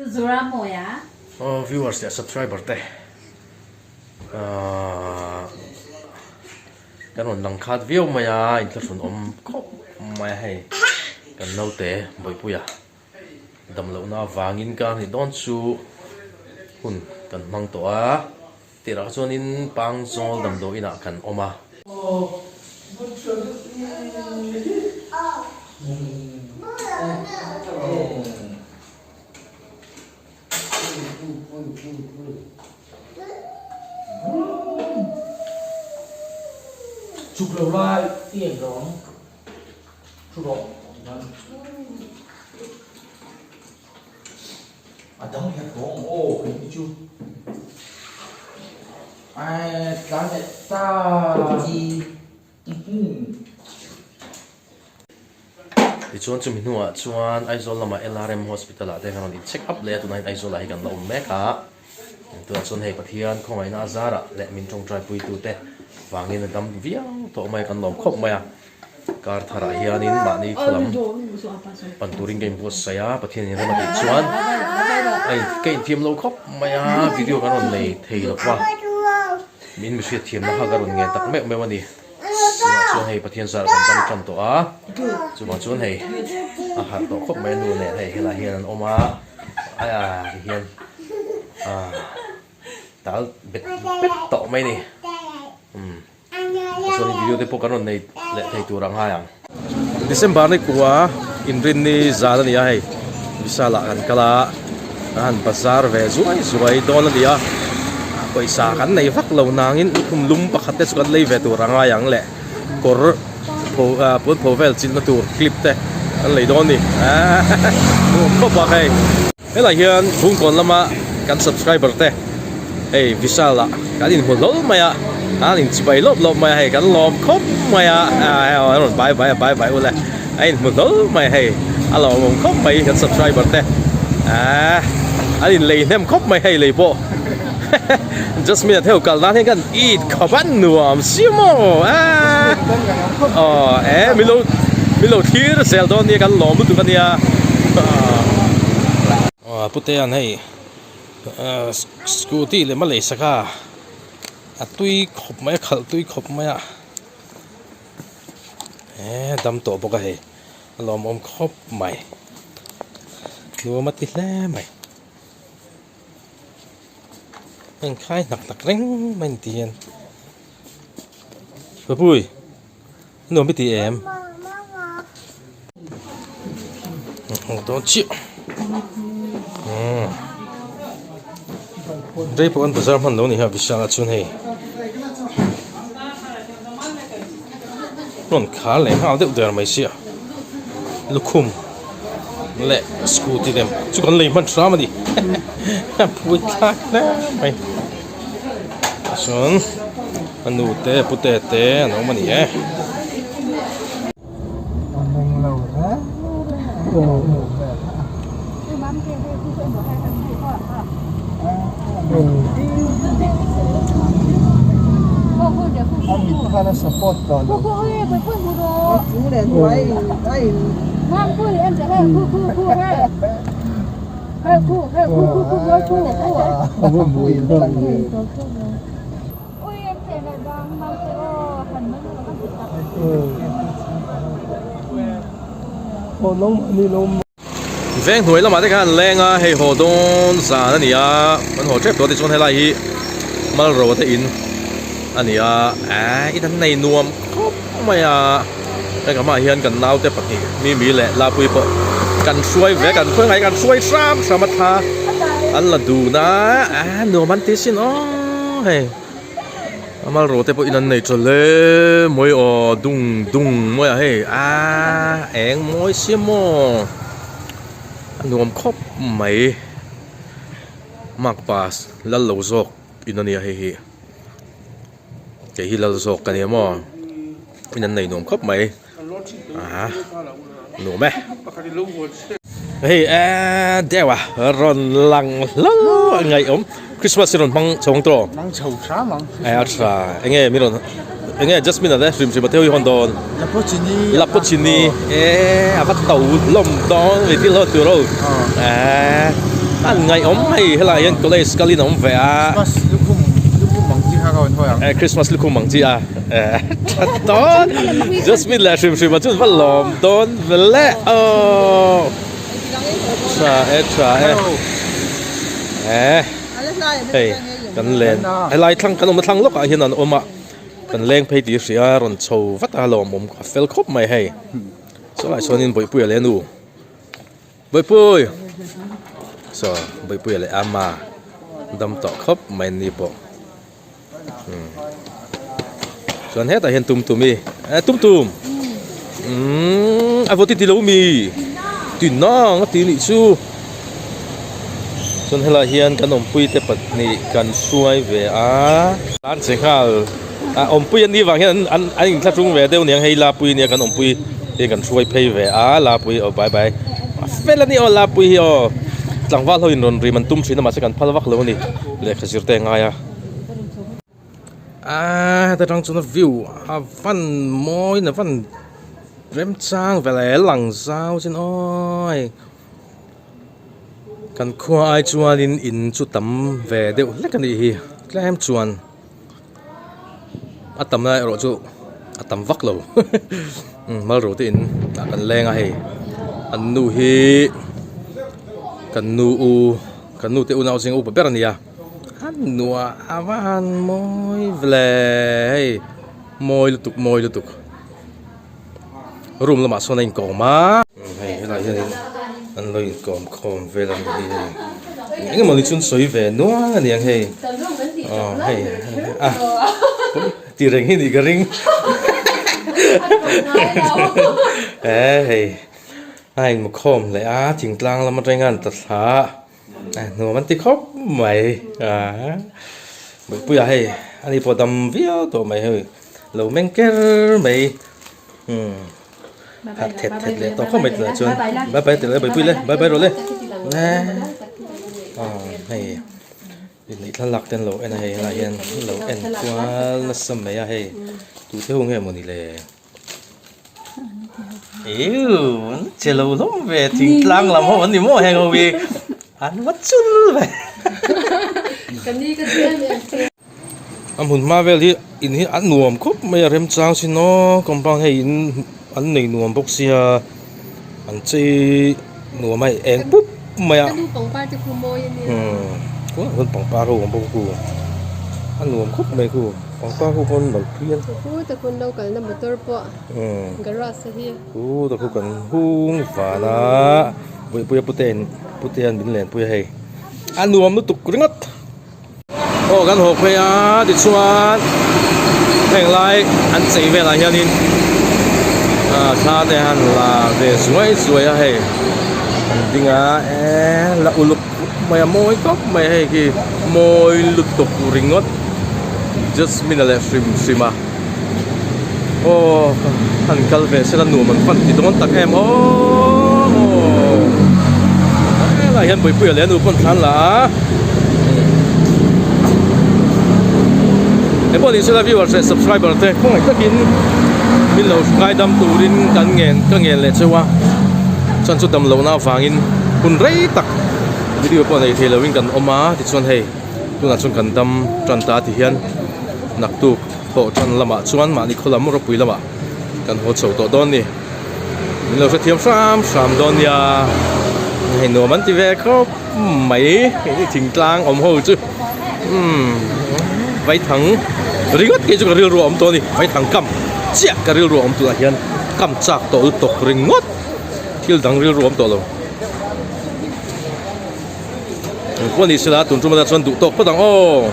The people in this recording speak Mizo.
Aw viewers leh subscriber te ahh kan rawn lang khat viau mai a inthlahrun awm khawp mai a hei kan naute Bawihpuia damlohna avangin ka ni dawn chu hun kan hmang tawh a tirah chuanin Pangzawl damdawi inah kan awm a. Chuk lo lai i en lo ang thu rawh nan a dang hian tawng aw hei hi chu ai tlan leh ta Tichuan chumi hnuah chuan Aizawl lama LRM Hospital ah te kan rawn in check up leh a, tunah hian Aizawl ah hi kan la awm mek a, tunah chuan hei Pathian khawngaihna a zarah leh min tawngtai puitu te vangin a dam viau tawh mai a, kan lawm khawp mai a, kar tharah hianin mahni khulam pan turin ka inbuatsaih a, Pathian in rem a tih chuan a ka inthiam lo khawp mai a, video kan rawn nei thei lo va, min mihriat thiamna kha ka rawn ngen tak meuh meuh a ni. Tunah chuan hei Pathian zar kan dam tan tawh a, chuvang chuan hei a harh tawh khawp mai a nu nen hei helai hian an awm a, aia ti hian ah tal bet bet tawh mai a ni umm chuan video te pawh kan rawn nei leh thei tur ang hai ang. December ni kua inrinni zan a ni a hei Vishal ah kan kal a a han bazar ve zuai zuai dawn a ni a pawisa kan nei vak lo nangin lukhum lum pakhat te chu kan lei ve tur a ngai ang le kawr pho ah puan pho vel chilhna tur clip te kan lei dawn a ni nuam khawp a hei helai hian chhungkawn lama kan subscriber te hei Vishal ah kan inhmu hlawl mai a an inchibai lawp lawp mai a hei kan lawm khawp mai a a rawn bai bai a bai bai ule. A inhmu hlawl mai hei a lawmawm khawp mai kan subscriber te aaa an inlei hnem khawp mai hei lei pawh Jasmine a theu kal nan hian kan it khawp a nuam si maw aaa aw e min lo min lo thlir zel dawn nia kan lawm lutuk a nia aw putea'n hei scooty leh malei saka a tui khawp mai a khalh tui khawp mai a. Eee dam tawh bawk a hei a lawmawm khawp mai nuam a ti hle mai heng khai hnak hnak reng mai ni ti hian papui nuam i ti em dawn chiah umm rei pawh an bazar hman lo ni ha Vishal ah chuan hei rawn khar leh nghal deuh der mai sia lukhum leh scooty lem chu kan lei hman hram a ni a pui thlak hle mai chuan a nu te pute te an awm a ni e. Veng hnuai lamah te khan an leng a hei haw dawn zan a ni a an haw tep tawh tichuan helai hi Malro te in a ni a eee in an nei nuam khawp mai a heng ah hian kan naute pahnih Mimi leh Lapui pawh kan hruai ve kan khawi ngai kan hruai hram hram a tha an la dun a eee nuam an ti sin aw hei. A mal rawh te pawh in an nei tha hle mai aw dung dung mai a hei aaa eng mawi sia maw a nuam khawp mai makpa lal lo zawk in a nia hei hi kei hi lal zawk ka nia maw in an nei nuam khawp mai aa nuam e hei eee deuh a rawn lang hlauh a ngaihawm Christmas hi rawn hmang chho ang tawh hmang chho hram ang e a tha enge mi rawn enge Jasmine a te hrim hrim a theu hi hawn dawn Lapochini Lapochini e a va to hlawm dawn mi thil hawn tur ho e. An ngaihawm hei helaiah hian college kalin a awm ve a. Christmas lukhum lukhum ang chi kha ka rawn hawi ang. Eh Christmas lukhum ang chi a eh tha dawn Jasmine leh hrim hrim a chuan va lawm dawn ve le aw tha e tha e eh hei kan len helai thlang kan awmna thlang lawkah hian an awm a kan leng phei tih hria a rawn chho vat a lawmawm a fel khawp mai hei chulaiah chuanin Bawihpuia leh a nu. Bawihpui! Saw Bawihpuia leh Ama dam tawh khawp mai an ni pawh. Umm. Chuan hetah hian tum tum i eh tum tum! Umm a vaw ti ti lo mi? Ti nang a ti nih chu. Chuan helaiah hian kan awmpui te pahnih kan hruai ve a. Tan che nghal a awmpui an nih vang hian an an inthlahrung ve deuh niang hei Lapui nia kan awmpui hi kan hruai phei ve a Lapui aw bye bye a fel a ni aw Lapui hi aw tlangval ho in rawn rim an tum thin a mahse kan phal vak lo a ni lehkha zir te a ngai a. Aaa heta tang chuan a view a van mawi in a van remchang ve le lang zau chin awii. Kan khua ai chuanin in chu tam ve deuh hlek a nih hi tlem chuan a tam lai erawh chu a tam vak lo mal ro te in ah kan leng a hei an nu hi kan nu u kan nu te unau zing a upa ber a ni a a nuah a va han mawi vle hei mawi lutuk mawi lutuk. Room lamah sawn a inkawm a. Hei helaiah hianin an lo inkawm khawm vel a nih hi hei. Eng emaw ni chu an sawi ve nual a niang hei. Aw hei a ti reng hi nih ka ring. E hei a inmu khawm leh a thingtlang lam atanga an ta thla a nuam an ti khawp mai a. Bawihpuia hei ani pawh dam viau tawh mai hei. Lo meng ker mai umm khat thet thet leh tawh khawp mai tunah chuan bye bye tih leh buaipui le bye bye rawh le aw hei inneih thlalak te an lo en a hei helaiah hian an lo en kual nasa mai a hei tute ho nge mawni le eww an che lo hlawm ve thingtlang lam ho an ni maw heng ho hi an va chul ve. A hmun hma vel hi in hi a nuam khawp mai a remchang sin aw compound hei in an nei nuam bawk sia an chei nuam a eng pup mai a umm chuan pangpar ho awm bawk a khu a nuam khawp mai khu pangpar ho pawn lo phian umm khu ta khu kan hung van a buihpuia pute in pute an min lenpui a hei a nuam lutuk ringawt. Aw kan haw phei a tichuan heng lai an chei velah hianin ah thla te han la ve zuai zuai a hei an ding a eee la uluk khawp mai a mawi khawp mai a hei khi mawi lutuk ringawt jasmine a leh hrim hrim a aw han kal ve sela nuam an fan ti dawn tak em aww helaiah hian Puipuia leh a nu pawn thla an la a he pawh ni sela viewers leh subscriber te khawngaih takin min lo ngaidam turin kan ngen ka ngen leh cheu a chuan chu dam lohna avangin hun rei tak video pawh nei thei lovin kan awm a tichuan hei tunah chuan kan dam tan ta ti hian naktuk. Thawh tan lamah chuan mahni khaw lam ropui lamah kan haw chho tawh dawn ni. Min lo hrethiam hram hram dawn nia. Hei nuam an ti ve khawp mai thingtlang awm ho chu umm vaithang ringawt kei chu ka rilru a awm tawh a ni. Vaithang kam chiah ka rilru a awm tunah hian kam chak tawh lutuk ringawt thil dang rilru a awm tawh lo. Engpawh ni sela tun tum atang chuan duh tawk phawt ang aw.